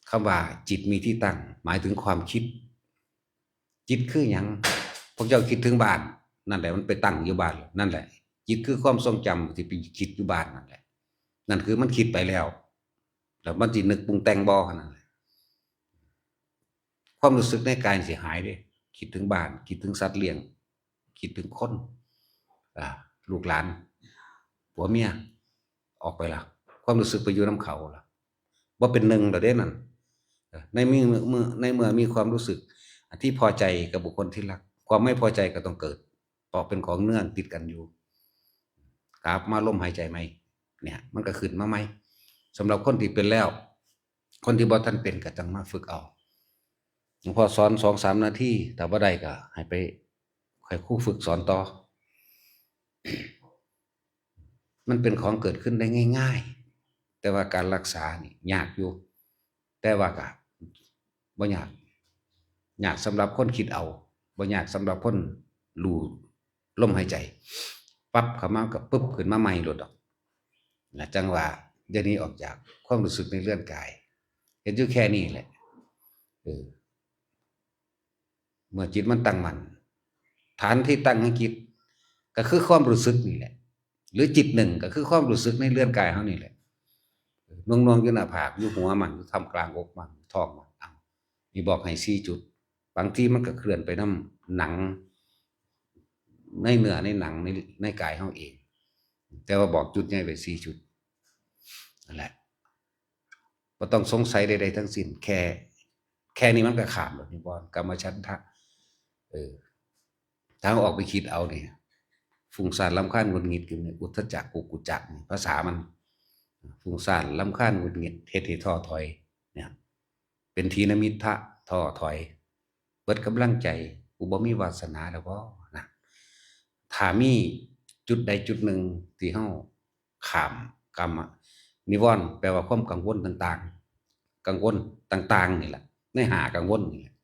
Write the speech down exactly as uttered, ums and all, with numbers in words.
คำว่าจิตมีที่ตั้ง หมายถึงความคิด จิตคือหยัง พวกเจ้าคิดถึงบ้าน นั่นแหละ มันไปตั้งอยู่บ้าน นั่นแหละ จิตคือความทรงจำที่ไปคิดอยู่บ้านนั่นแหละ นั่นคือมันคิดไปแล้ว แล้วมันสินึกปรุงแต่งบ่ นั่นแหละ ความรู้สึกในกายสิหายเด้ คิดถึงบ้าน คิดถึงสัตว์เลี้ยง คิดถึงคน อ่า ลูกหลาน ผัวเมีย ออกไปละ ความรู้สึกไปอยู่นำเขาละ บ่เป็นหนึ่งแล้วเด้นั่น เอ่อ ในเมื่อ เมื่อ ในเมื่อมีความรู้สึกที่พอใจกับบุคคลที่รัก ความไม่พอใจก็ต้องเกิด เพราะเป็นของเนื่องติดกันอยู่ กลับมาลมหายใจใหม่ เนี่ย มันก็ขึ้นมาใหม่ สำหรับคนที่เป็นแล้ว คนที่บ่ทันเป็นก็จั่งมาฝึกเอา หลวงพ่อสอนสองสามนาที ถ้าบ่ได้ก็ให้ไป ให้ครูฝึกสอนต่อ มันเป็นของเกิดขึ้นได้ง่ายๆ แต่ว่าการรักษานี่ยากอยู่ แต่ว่าก็บ่ยาก ยากสำหรับคนคิดเอา บ่ยากสำหรับคนรู้ลมหายใจ ปั๊บเข้ามาก็ปึ๊บขึ้นมาใหม่โลดดอก นะ จั่งว่าเดี๋ยวนี้ออกจากความรู้สึกในเรือนกาย เฮ็ดอยู่แค่นี้แหละ เออ เมื่อจิตมันตั้งมั่น ฐานที่ตั้งของจิต ก็คือความรู้สึกนี่แหละ หรือจิตหนึ่งก็คือความรู้สึกในเรือนกายเฮานี่แหละ นวงๆ อยู่หน้าผาก อยู่หัวมัน อยู่ท่ามกลางอกมัน ท้องมัน อ้าว นี่บอกให้สี่จุด บางทีมันก็เคลื่อนไปนำหนัง ในเนื้อในหนัง ใน ในกายเฮาเอง แต่ว่าบอกจุดใหญ่ไปสี่จุด นั่นแหละ บ่ต้องสงสัยใดๆ ทั้งสิ้น แค่ แค่นี้มันก็ข้ามแล้ว นิวรณ์ กามฉันทะ เออ ถ้าเอาออกไปคิดเอาเนี่ย ฟุ้งซ่านรำคาญหงุดหงิด คืออุทธัจจะกุกุจจะนี่ ภาษามัน ฟุ้งซ่านรำคาญหงุดหงิด เฮ็ดให้ท้อถอย เนี่ย เป็นถีนมิทธะ ท้อถอย เบิดกำลังใจ กูบ่มีวาสนาแล้วบ่ นะ ถ้ามีจุดใดจุดหนึ่งที่เฮาข้ามกามนิวรณ์ แปลว่าความกังวลต่างๆ กังวลต่างๆ นี่แหละ ในห้ากังวลนี่แหละ